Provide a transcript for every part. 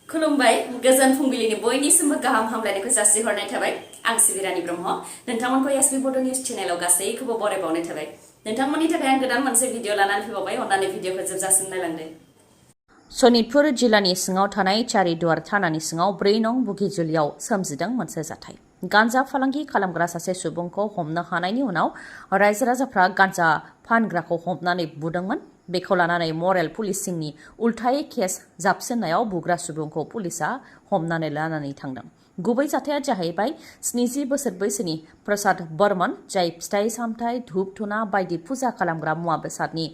खुलुमबाय गोजोन फुंबिलिनि बयनिसिमबो गाहाम हामलायनायखौ जासिहरनाय थाबाय आं सिबि रानी ब्रह्म नोंथांमोनखौ एसबी बड निउज चेनेलाव गासैखौबो बरायबावनाय थाबाय नोंथांमोननि थाखाय आं गोदान मोनसे भिडिअ लानानै फैबावबाय अन्नानै भिडिअखौ जोबजासिम नायलांदो सनितपुर जिल्लानि सिङाव थानाय चारिदुवार थानानि सिङाव 4 नं बुगिजुलियाव सोमजिदों मोनसे जाथाय गान्जा फालांगि खालामग्रा सासे सुबुंखौ हमनो हानायनि उनाव रायजो राजाफ्रा गान्जा फानग्राखौ हमनानै बुदोंमोन बेखौ लानानै मरेल पुलिसिंनि उल्थायै केस जाबसिननायाव बुग्रा सुबुंखौ पुलिसा हमनानै लानानै थांदों गुबै जाथाया जाहैबाय 70 बोसोर बैसोनि प्रसाद बर्मन जाय फिथाइ सामथाइ धुप धुना बायदि फुजा खालामग्रा मुवा बेसादनि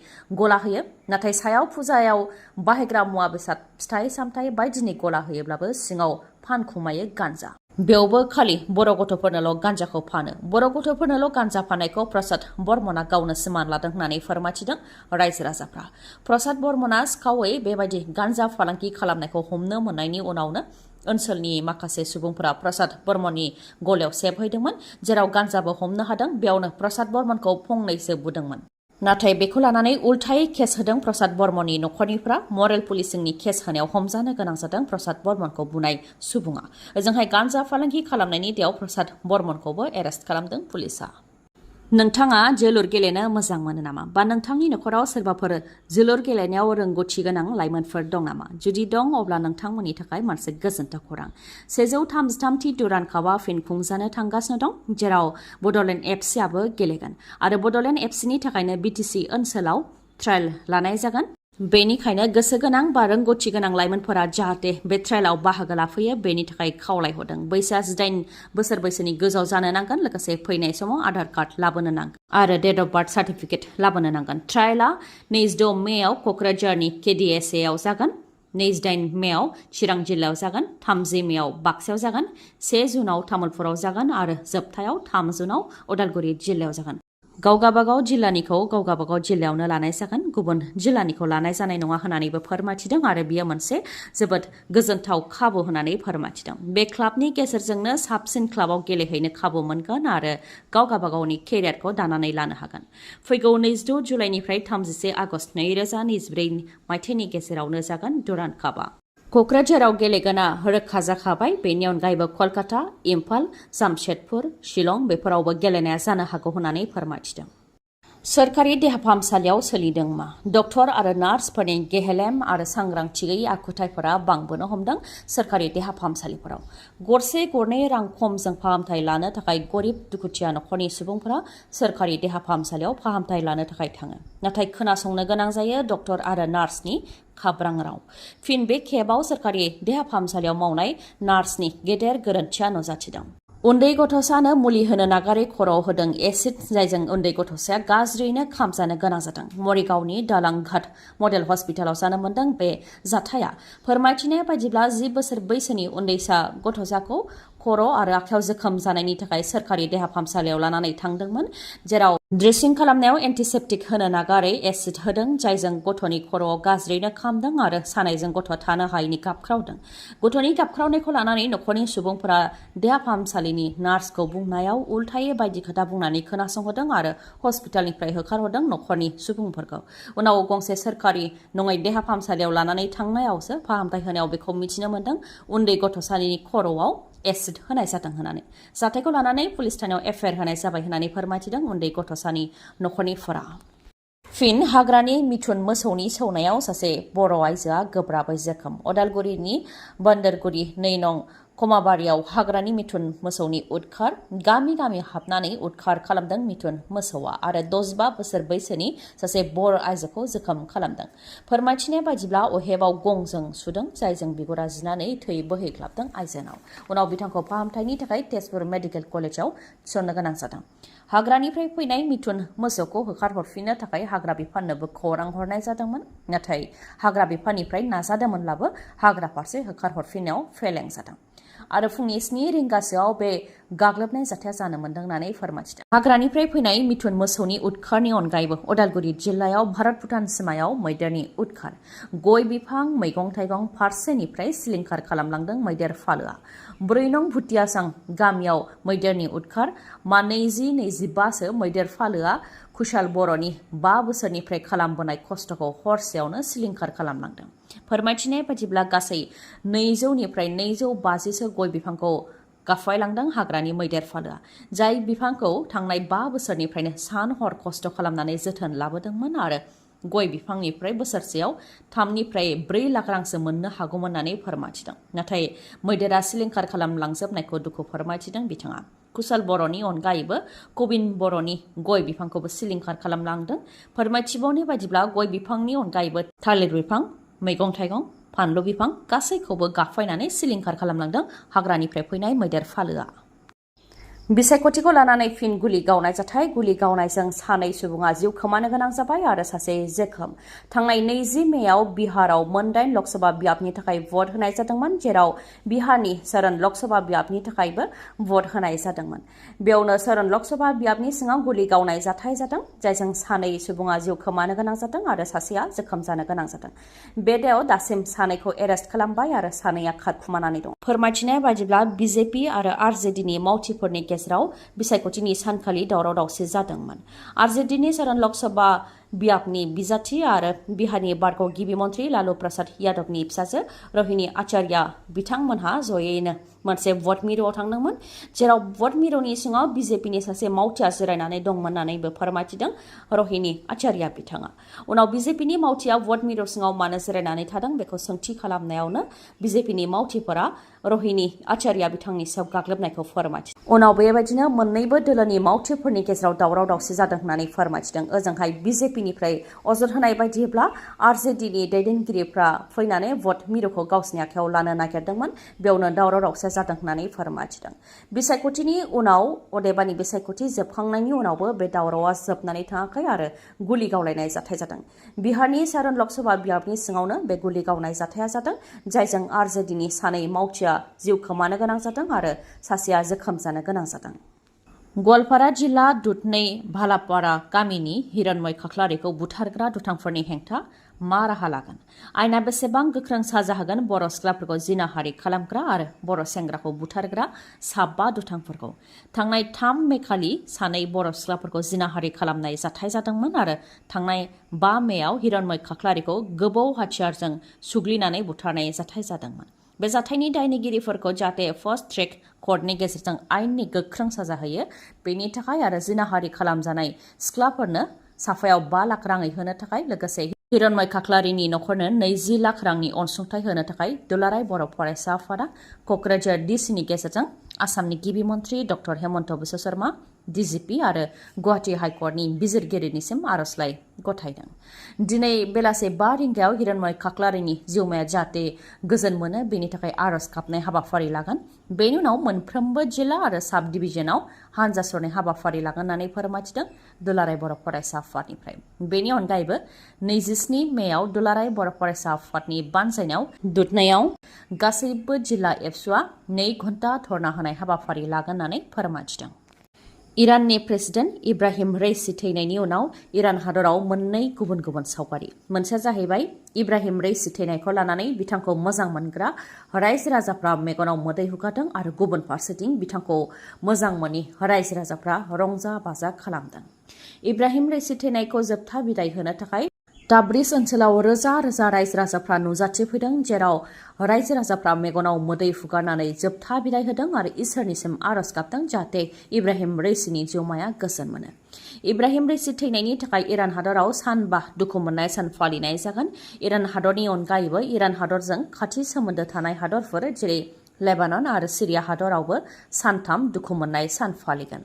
गला होयो नाथाय सायाव फुजायाव बाहायग्रा मुवा बेसाद फिथाइ सामथाइ बायदिनि गला होयोब्लाबो सिङाव फानखुमायो गान्जा बेयावबो खालि बर' गथ'फोरनोल' गान्जाखौ फानो बर' गथ'फोरनोल' गान्जा फाननायखौ प्रसाद बर्मना गावनो सिमान लादों होननानै फोरमायथिदों रायजो राजाफ्रा प्रसाद बर्मना सिखावै बेबायदि गान्जा फालांगि खालामनायखौ हमनो मोननायनि उनावनो ओनसोलनि माखासे सुबुंफोरा प्रसाद बर्मननि गलायाव सेबहैदोंमोन जेराव गान्जाबो हमनो हादों बेयावनो प्रसाद बर्मनखौ फंनैसो बुदोंमोन नाथाय बेखौ लानानै उल्थायै केस होदों प्रसाद बर्मननि नखरनिफ्रा मरेल पुलिसिंनि केस होनायाव हमजानो गोनां जादों प्रसाद बर्मनखौ बुनाय सुबुङा ओजोंहाय गान्जा फालांगि खालामनायनि दायाव प्रसाद बर्मनखौबो एरेस्ट खालामदों पुलिसा नोंथाङा जोलुर गेलेनो मोजां मोनो नामा बा नोंथांनि नखराव सोरबाफोर जोलुर गेलेनायाव रोंगौथि गोनां लाइमोनफोर दं नामा जुदि दं अब्ला नोंथांमोननि थाखाय मोनसे गोजोनथाव खौरां 133थि दुरान कापआ फिन खुंजानो थांगासिनो दं जेराव बड'लेण्ड एफसिआबो गेलेगोन आरो बड'लेण्ड एफसिनि थाखायनो बिटिसि ओनसोलाव ट्रायल लानाय जागोन बेनिखायनो गोसो गोनां बा रोंगौथि गोनां लाइमोनफोरा जाहाथे बे ट्रायलाव बाहागो लाफैयो बेनि थाखाय खावलायहरदों बैसोआ 18 बोसोर बैसोनि गोजौ जानो नांगोन लोगोसे फैनाय समाव आधार कार्ड लाबोनो नांगोन आरो डेट अफ बार्थ सार्टिफिकेट लाबोनो नांगोन ट्रायला 26 मेआव क'क्राझारनि केडिएसएआव जागोन 28 मेआव चिरां जिल्लायाव जागोन 30 मेआव बाक्सायाव जागोन 1 जुनाव तामुलपुराव जागोन आरो जोबथायाव 3 जुनाव उदालगुरि जिल्लायाव जागोन गावगाबागाव जिल्लानिखौ गावगाबागाव जिल्लायावनो लानाय जागोन गुबुन जिल्लानिखौ लानाय जानाय नङा होननानैबो फोरमायथिदों आरो बियो मोनसे जोबोद गोजोनथाव खाबु होननानै फोरमायथिदों बे क्लाबनि गेजेरजोंनो साबसिन क्लाबाव गेलेहैनो खाबु मोनगोन आरो गावगाबागावनि केरियारखौ दानानै लानो हागोन फैगौ 26 जुलाइनिफ्राय 31 आगस्ट 2024 मायथाइनि गेजेरावनो जागोन दुरान कापआ क'क्राझाराव गेलेगोना रोखा जाखाबाय बेनि अनगायैबो कलकाता इम्फाल जामशेदपुर शिलं बेफोरावबो गेलेनाया जानो हागौ होननानै फोरमायथिदों सोरखारि देहा फाहामसालियाव सोलिदों मा डक्टर आरो नार्सफोरनि गेहेलेम आरो सांग्रांथि गैयै आखुथायफोरा बांबोनो हमदों सोरखारि देहा फाहामसालिफोराव गरसे गरनै रां खमजों फाहामथाय लानो थाखाय गरिब दुखुथिया नखरनि सुबुंफोरा सोरखारि देहा फाहामसालियाव फाहामथाय लानो थाखाय थाङो नाथाय खोनासंनो गोनां जायो डक्टर आरो नार्सनि खाब्रां राव फिन बे खेबाव सोरखारि देहा फाहामसालियाव मावनाय नार्सनि गेदेर गोरोन्थिया नुजाथिदों उन्दै गथ'सानो मुलि होनो नागारै खर'आव होदों एसिड जायजों उन्दै गथ'साया गाज्रियैनो खामजानो गोनां जादों मरिगावनि दालांघाट मडेल हस्पिटालाव जानो मोनदों बे जाथाया फोरमायथिनाय बायदिब्ला 10 बोसोर बैसोनि उन्दैसा गथ'साखौ खर' आरो आखायाव जोखोम जानायनि थाखाय सोरखारि देहा फाहामसालियाव लानानै थांदोंमोन जेराव ड्रेसिं खालामनायाव एन्टिसेप्टिक होनो नागारै एसिड होदों जायजों गथ'नि खर'आव गाज्रियैनो खामदों आरो सानायजों गथ'आ थानो हायैनि गाबख्रावदों गथ'नि गाबख्रावनायखौ लानानै नखरनि सुबुंफोरा देहा फाहामसालिनि नार्सखौ बुंनायाव उल्थायै बायदि खोथा बुंनानै खोनासंहोदों आरो हस्पिटालनिफ्राय होखारहरदों नखरनि सुबुंफोरखौ उनाव गंसे सोरखारि नङै देहा फाहामसालियाव लानानै थांनायावसो फाहामथाय होनायाव बेखौ मिथिनो मोनदों उन्दै गथ'सानि खर'आव एसिड होनाय जादों होननानै जाथायखौ लानानै पुलिस थानायाव एफआइआर होनाय जाबाय होननानै फोरमायथिदों उन्दै गथ'सानि नखरनिफोरा फिन हाग्रानि मिथुन मोसौनि सौनायाव सासे बर' आइजोआ गोब्राबै जोखोम उदालगुरिनि बन्दरगुरि 2 नं कमाबारियाव हाग्रानि मिथुन मोसौनि उदखार गामि गामि हाबनानै उदखार खालामदों मिथुन मोसौआ आरो 65 बोसोर बैसोनि सासे बर' आइजोखौ जोखोम खालामदों फोरमायथिनाय बायदिब्ला अहेबाव गंजों सुदों जायजों बिगुरा जिनानै थै बोहैग्लाबदों आइजोनाव उनाव बिथांखौ फाहामथायनि थाखाय तेजपुर मेडिकेल कलेजाव थिसननो गोनां जादों हाग्रानिफ्राय फैनाय मिथुन मोसौखौ होखारहरफिननो थाखाय हाग्रा बिफाननोबो खौरां हरनाय जादोंमोन नाथाय हाग्रा बिफाननिफ्राय नाजादोंमोनब्लाबो हाग्रा फारसे होखारहरफिननायाव फेलें जादों आरो फुंनि 7 रिंगासोआव बे गाग्लोबनाय जाथाया जानो मोनदों होननानै फोरमायथिदों हाग्रानिफ्राय फैनाय मिथुन मोसौनि उदखारनि अनगायैबो उदालगुरि जिल्लायाव भारत भुटान सिमायाव मैदेरनि उदखार गय बिफां मैगं थाइगं फारसेनिफ्राय सिलिंखार खालामलांदों मैदेर फालोआ 4 नं भुटियासां गामियाव मैदेरनि उदखार मा 20-25 मैदेर फालोआ खुशाल बर'नि 5 बोसोरनिफ्राय खालामबोनाय खस्थ'खौ हरसेयावनो सिलिंखार खालामलांदों। फोरमायथिनाय बादिब्ला गासै 200निफ्राय 250सो गय बिफांखौ गाफायलांदों हाग्रानि मैदेर फालोआ, जाय बिफांखौ थांनाय 5 बोसोरनिफ्रायनो सान हर खस्थ' खालामनानै जोथोन लाबोदोंमोन आरो गय बिफांनिफ्राय बोसोरसेयाव 3 निफ्राय 4 लाख रांसो मोननो हागौमोन होननानै फोरमायथिदों। नाथाय मैदेरा सिलिंखार खालामलांजोबनायखौ दुखु फोरमायथिदों बिथाङा। खुशाल बर'नि अनगायैबो कबिन बर'नि गय बिफांखौबो सिलिंखार खालामलांदों। फोरमायथिबावनाय बादिब्ला गय बिफांनि अनगायैबो थालिर बिफां, मैगं थाइगं, फानलु बिफां गासैखौबो गाफायनानै सिलिंखार खालामलांदों हाग्रानिफ्राय फैनाय मैदेर फालोआ। बिसायख'थिखौ लानानै फिन गुलि गावनाय जाथाय। गुलि गावनायजों 2 सुबुङा जिउ खोमानो गोनां जाबाय आरो सासे जोखोम। थांनाय 20 मेयाव बिहाराव 8 लकसभा बियाबनि थाखाय भट होनाय जादोंमोन, जेराव बिहारनि सरण लकसभा बियाबनि थाखायबो भट होनाय जादोंमोन। बेयावनो सरण लकसभा बियाबनि सिङाव गुलि गावनाय जाथाय जादों, जायजों 2 सुबुङा जिउ खोमानो गोनां जादों आरो सासेया जोखोम जानो गोनां जादों। बे दायाव दासिम 2खौ एरेस्ट खालामबाय आरो 2आ खारखुमानानै दं। फोरमायथिनाय बादिब्ला बिजेपि आरो आरजेडिनि मावथिफोरनि गेजेराव बिसायख'थिनि सानखालि दावराव दावसि जादोंमोन। आरजेडिनि सरण लकसभा बियाबनि बिजाथि आरो बिहारनि बारग' गिबि मन्थ्रि लालु प्रसाद यादवनि फिसाजो रहिणी आचार्य बिथांमोनहा जयैनो मोनसे भट मिरुआव थांदोंमोन, जेराव भट मिरुनि सिङाव बिजेपिनि सासे मावथिया जिरायनानै दंमोन होननानैबो फोरमायथिदों रहिणी आचार्य बिथाङा। उनाव बिजेपिनि मावथिया भट मिरु सिङाव मानो जिरायनानै थादों बेखौ सोंथि खालामनायावनो बिजेपिनि मावथिफोरा रहिणी आचार्य बिथांनि सायाव गाग्लोबनायखौ फोरमायथिदों। उनाव बेबायदिनो मोन्नैबो दोलोनि मावथिफोरनि गेजेराव दावराव दावसि जादों होननानै फोरमायथिदों। ओजोंहाय बिजेपिनिफ्राय अजद होनाय बायदिब्ला आरजेडिनि दैदेनगिरिफ्रा फैनानै भट मिरुखौ गावसिनि आखायाव लानो नागिरदोंमोन, बेयावनो दावराव दावसि जादों होननानै फोरमायथिदों। बिसायख'थिनि उनाव अदेबानि बिसायख'थि जोबखांनायनि उनावबो बे दावरावआ जोबनानै थाङाखै आरो गुलि गावलायनाय जाथाय जादों। बिहारनि सरण लकसभा बियाबनि सिङावनो बे गुलि गावनाय जाथाया जादों, जायजों आरजेडिनि 2 मावथिया जिउ खोमानो गोनां जादों आरो सासेया जोखोम जानो गोनां जादों। गवालपारा जिल्ला दुधनै भालापारा गामिनि हिरण्मय खाख्लारिखौ बुथारग्रा दुथांफोरनि हेंथा मा राहा लागोन? आयेना बेसेबां गोख्रों साजा होगोन बर' सिख्लाफोरखौ जिनाहारि खालामग्रा आरो बर' सेंग्राखौ बुथारग्रा 5 दुथांफोरखौ? थांनाय 3 मे खालि 2 बर' सिख्लाफोरखौ जिनाहारि खालामनाय जाथाय जादोंमोन आरो थांनाय 5 मेयाव हिरण्मय खाख्लारिखौ गोबौ हाथियारजों सुग्लिनानै बुथारनाय जाथाय जादोंमोन। बे जाथायनि दायनिगिरिफोरखौ जाहाथे फास्ट ट्रेक कर्टनि गेजेरजों आयेननि गोख्रों साजा होयो, बेनि थाखाय आरो जिनाहारि खालामजानाय सिख्लाफोरनो साफायाव 5 लाख राङै होनो थाखाय, लोगोसे हिरण्मय खाख्लारिनि नखरनो 20 लाख रांनि अनसुंथाइ होनो थाखाय दुलाराय बर' फरायसा आफादा क'क्राझार डिसिनि गेजेरजों आसामनि गिबि मन्थ्रि डक्टर हेमन्त बिश्व शर्मा, डिजिपि आरो गुवाहाटी हाइकर्टनि बिजिरगिरिनिसिम आर'जलाइ गथायदों। दिनै बेलासे 5 रिंगायाव हिरण्मय खाख्लारिनि जिउमाया जाहाथे गोजोन मोनो बेनि थाखाय आर'ज गाबनाय हाबाफारि लागोन। बेनि उनाव मोनफ्रोमबो जिल्ला आरो साब डिभिजनाव हानजा सुरनाय हाबाफारि लागोन होननानै फोरमायथिदों दुलाराय बर' फरायसा आफादनिफ्राय। बेनि अनगायैबो 27 मेयाव दुलाराय बर' फरायसा आफादनि बानजायनायाव दुधनैयाव गासैबो जिल्ला एबसुआ 2 घन्टा धरना होनाय हाबाफारि लागोन होननानै फोरमायथिदों। इराननि प्रेसिडेन्ट इब्राहिम रईसी थैनायनि उनाव इरान हादराव 2 गुबुन गुबुन सावगारि। मोनसेया जाहैबाय इब्राहिम रईसी थैनायखौ लानानै बिथांखौ मोजां मोनग्रा रायजो राजाफ्रा मेगनाव मोदै हुगारदों आरो गुबुन फारसेथिं बिथांखौ मोजां मोनि रायजो राजाफ्रा रंजा बाजा खालामदों। इब्राहिम रईसी थैनायखौ जोबथा बिदाय होनो थाखाय ताब्रिज ओनसोलाव रोजा रोजा रायजो राजाफ्रा नुजाथिफैदों, जेराव रायजो राजाफ्रा मेगनाव मोदै हुगारनानै जोबथा बिदाय होदों आरो इसोरनिसिम आर'ज गाबदों जाहाथे इब्राहिम रईसीनि जिउमाया गोजोन मोनो। इब्राहिम रईसी थैनायनि थाखाय इरान हादराव सानबा दुखु मोननाय सान फालिनाय जागोन। इरान हादरनि अनगायैबो इरान हादरजों खाथि सोमोन्दो थानाय हादरफोर जेरै लेबानन आरो सिरिया हादरावबो 3 दुखु मोननाय सान फालिगोन।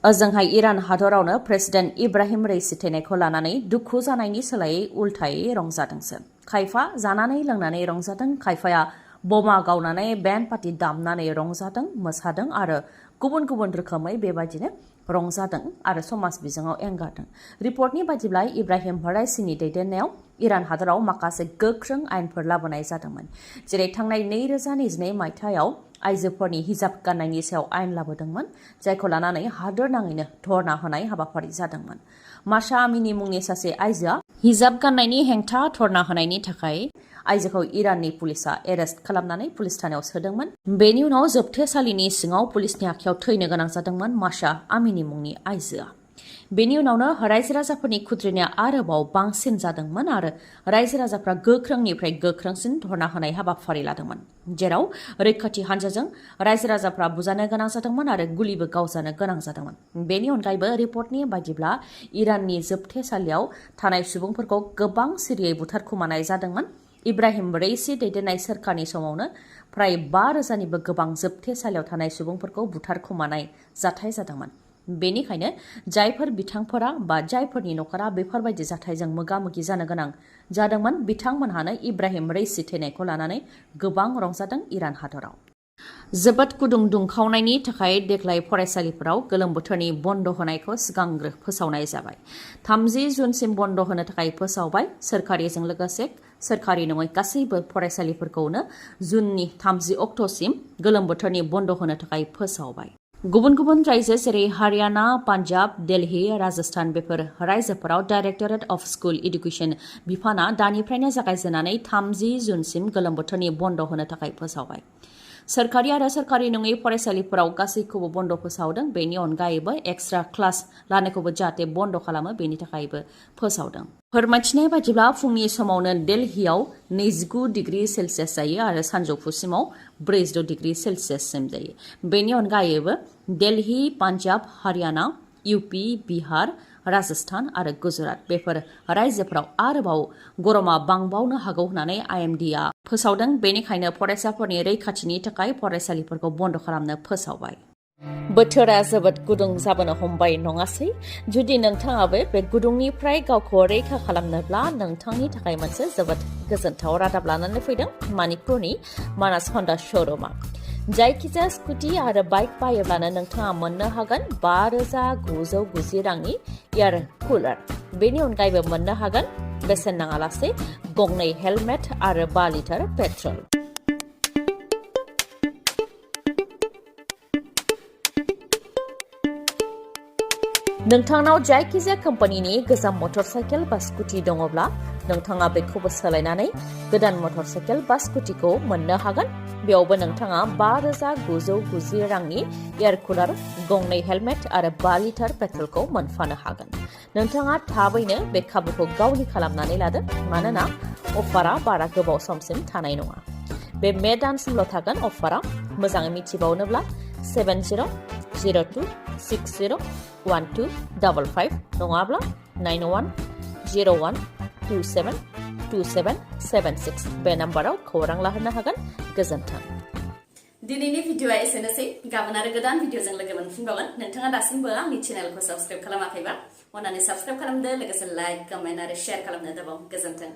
ओजोंहाय इरान हादरावनो प्रेसिडेन्ट इब्राहिम रईसी थैनायखौ लानानै दुखु जानायनि सोलायै उल्थायै रंजादोंसो। खायफा जानानै लोंनानै रंजादों, खायफाया बमा गावनानै बेन्ड पार्टि दामनानै रंजादों, मोसादों आरो गुबुन गुबुन रोखोमै बेबायदिनो रंजादों आरो समाज बिजोङाव एंगारदों। रिपर्टनि बादिब्ला इब्राहिम रईसीनि दैदेननायाव इरान हादराव माखासे गोख्रों आयेनफोर लाबोनाय जादोंमोन, जेरै थांनाय 2022 मायथाइयाव आइजोफोरनि हिजाब गाननायनि सायाव आयेन लाबोदोंमोन, जायखौ लानानै हादोर नाङैनो धरना होनाय हाबाफारि जादोंमोन। माशा आमिनी मुंनि सासे आइजोआ हिजाब गाननायनि हेंथा धरना होनायनि थाखाय आइजोखौ इराननि पुलिसा एरेस्ट खालामनानै पुलिस थानायाव सोदोंमोन। बेनि उनाव जोबथेसालिनि सिङाव पुलिसनि आखायाव थैनो गोनां जादोंमोन माशा आमिनी मुंनि आइजोआ। बेनि उनावनो रायजो राजाफोरनि खुद्रिनाया आरोबाव बांसिन जादोंमोन आरो रायजो राजाफ्रा गोख्रोंनिफ्राय गोख्रोंसिन धरना होनाय हाबाफारि लादोंमोन, जेराव रैखाथि हानजाजों रायजो राजाफ्रा बुजानो गोनां जादोंमोन आरो गुलिबो गावजानो गोनां जादोंमोन। बेनि अनगायैबो रिपर्टनि बायदिब्ला इराननि जोबथेसालियाव थानाय सुबुंफोरखौ गोबां सिरियै बुथारखुमानाय जादोंमोन। इब्राहिम रईसी दैदेननाय सोरखारनि समावनो फ्राय 5,000निबो गोबां जोबथेसालियाव थानाय सुबुंफोरखौ बुथारखुमानाय जाथाय जादोंमोन। बेनिखायनो जायफोर बिथांफोरा बा जायफोरनि नखरा बेफोरबायदि जाथायजों मोगा-मोगि जानो गोनां जादोंमोन बिथांमोनहानो इब्राहिम रईसी थैनायखौ लानानै गोबां रंजादों इरान हादराव। जोबोद गुदुं दुंखावनायनि थाखाय देग्लाय फरायसालिफोराव गोलोम बोथोरनि बन्द होनायखौ सिगांग्रो फोसावनाय जाबाय। 30 जुनसिम बन्द होनो थाखाय फोसावबाय। सोरखारिजों लोगोसे सोरखारि नङै गासैबो फरायसालिफोरखौनो जुननि 30 अक्ट'सिम गोलोम बोथोरनि बन्द होनो थाखाय फोसावबाय। गुबुन गुबुन रायजो जेरै हारियाना, पान्जाब, दिल्ली, राजस्थान बेफोर रायजोफोराव डाइरेक्टरेट अफ स्कुल एडुकेशन बिफाना दानिफ्रायनो जागायजेननानै 30 जुनसिम गोलोम बोथोरनि बन्द होनो थाखाय फोसावबाय। सोरखारि आरो सोरखारि नङै फरायसालिफोराव गासैखौबो बन्द फोसावदों। बेनि अनगायैबो एक्सट्रा क्लास लानायखौबो जाहाथे बन्द खालामो बेनि थाखायबो फोसावदों। फोरमायथिनाय बायदिब्ला फुंनि समावनो दिल्लीयाव 29 डिग्री सेल्सियास जायो आरो सानजौफुसिमाव 46 डिग्री सेल्सियाससिम जायो। बेनि अनगायैबो दिल्ली, पान्जाब, हारियाना, यूपी, बिहार, राजस्थान आरो गुजरात बेफोर रायजोफोराव आरोबाव गरमा बांबावनो हागौ होननानै IMDआ फोसावदों। बेनिखायनो फरायसाफोरनि रैखाथिनि थाखाय फरायसालिफोरखौ बन्द खालामनो फोसावबाय। बोथोरा जोबोद गुदुं जाबोनो हमबाय नङासै? जुदि नोंथाङाबो बे गुदुंनिफ्राय गावखौ रैखा खालामनोब्ला नोंथांनि थाखाय मोनसे जोबोद गोजोनथाव रादाब लानानै फैदों मणिपुरनि मानास हन्डा श'रुमा। जायखिजाया स्कुटि आरो बाइक बायोब्लानो नोंथाङा मोननो हागोन 5,990 रांनि एयार कुलार। बेनि अनगायैबो मोननो हागोन बेसेन नाङालासे गंनै हेलमेट आरो 5 लिटार पेट्रल। नोंथांनाव जायखिजाया कम्पानिनि गोजाम मटर साइकेल बा स्कुटि दङब्ला नोंथाङा बेखौबो सोलायनानै गोदान मटर साइकेल बा स्कुटिखौ मोननो हागोन। बेयावबो नोंथाङा 5,990 रांनि एयार कुलार, गंनै हेलमेट आरो 5 लिटार पेट्रलखौ मोनफानो हागोन। नोंथाङा थाबैनो बे खाबुखौ गावनि खालामनानै लादो, मानोना अफारा बारा गोबाव समसिम थानाय नङा। बे मे दानसिमल' थागोन अफारा। मोजाङै मिथिबावनोब्ला 7002601255 नङाब्ला 9101272776 बे नाम्बाराव खौरां लाहरनो हागोन। गोजोन्थों। दिनैनि भिडिअआ एसेनोसै। गाबोन आरो गोदान भिडिअजों लोगो मोनफिनबावगोन। नोंथाङा दासिमबो आंनि चेनेलखौ साबस्क्राइब खालामाखैबा अन्नानै साबस्क्राइब खालामदो, लोगोसे लाइक, कमेन्ट आरो शेयार खालामनो दाबाव। गोजोन्थों।